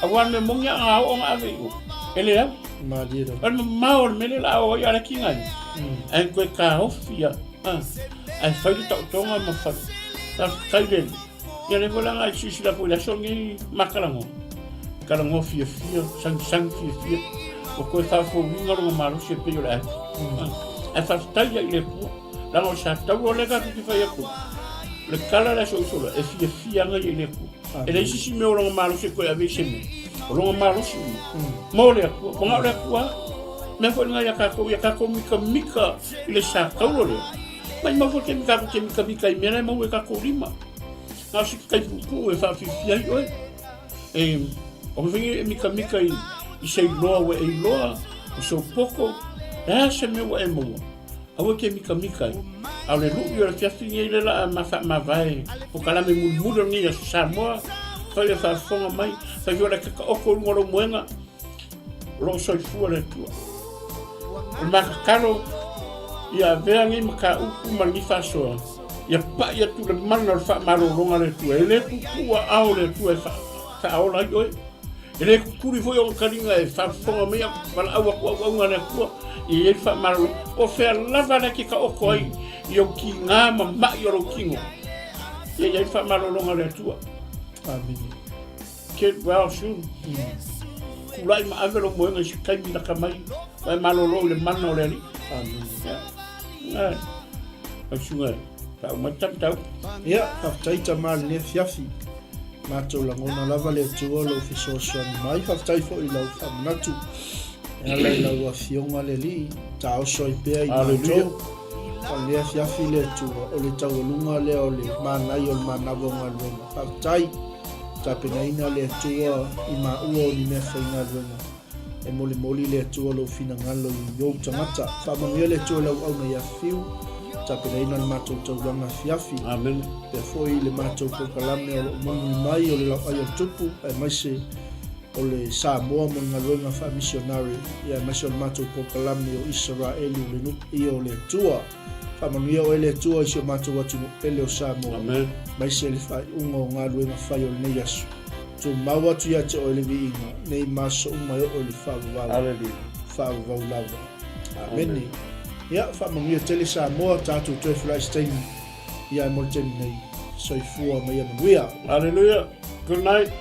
Aua le mea moni a oo ona ave i o, e le au. Malie lava. O le mamao o le mea lea o le a oo ai a le kiga ai. Ae toe taofi ia, ae fai le taotoga ma fai. Faafetai le Alii. Ia lea foi la na silasila foi i le aso lenei ma talanoa. Talanoa fiafia, sagisagi fiafia. Ua toe faafouina lona malosi e pei o le ati. Ae faafetai ia i le Atua. Leaga o sa taua lea tatou te fai atu. O le tala lea soisola, e fiafia aga ia i le Atua. E leai se isi mea o lona malosi e toe ave i se mea. O lona malosi uma. Mo le Atua. Ua na o le Atua lava. Mea foi lena ia tatou, ia tatou mikamika i le sa taua lea. Maimau foi le taimi tatou te mikamika i mea la e maua i tatou lima. Na o se tai puupuu e faafiafia ai oe. E, o mea e mikamika i, i se iloa ua e iloa, o sou poto, le a se mea ua e maua. Aua e te mikamika ai. A o le luʻi o le afiafi lenei lea la a ma faamavae polokalame mulimuli o lenei aso Samoa, fai le faafofoga mai, fai foi le kakaoko i luga o lou moega, o lo o soifua le Atua. O le ma tatalo, ia avea nei mataupu ma lenei faasoa, ia pai atu le mana o le faamalologa a le Atua. E le puupuu aao o le Atua e faaola ai oe. E le kukuli foi ona taliga e faafofoga mai au, valaau atu auauna a le Atua, ia i ai le faamalolo. O fea lava lea e te taoto ai i ou tiga ma mai o lou tino, ia i ai le faamalologa a le Atua. Amene. Get well soon. Tulai ma ave lou moega i se taimi lata mai, ma e malolo i le mana o le Alii. Amene. Ia. Ai. Lau susuga e, faauma atu ta mataupu. Ia, faafetai tama i lenei afiafi. Matou lagona lava le Atua lou fesoasoani mai. Faafetai foi i lau faamanatu e ala i lau Afioga le Alii, taoso ai pea i matou. O lenei afiafi le Atua, o le taualuga lea o le manaia o le manava o galuega. Faafetai, tapenaina le Atua i maua o ni mea faigaluega. E molimoli le Atua lou finagalo i ou tagata. Faamanuia le Atua i lau auauna ia Fiu, tapenaina le matou taulaga afiafi. Amen. Pea foi le matou polokalame o lo o mulimuli mai o le lauai o le tupu, aemaise o le Samoa mo le galuega faamisionare, ia aemaise o le matou polokalame o Isaraelu le nuu paia o le Atua. Faamanuia oe le Atua i si o matou atunuu pele o Samoa, Amen. aemaise le faaiuga o galuega fai o lenei aso. Tumau atu ia te oe le viiga, nei ma aso uma e oo i le faavavau. Hallelujah. Faavavau lava. Amene. Ia, faamanuia tele Samoa, tatou toe fulai se taimi. Ia, mo le taimi nei. Soifua ma ia manuia. Hallelujah. Good night.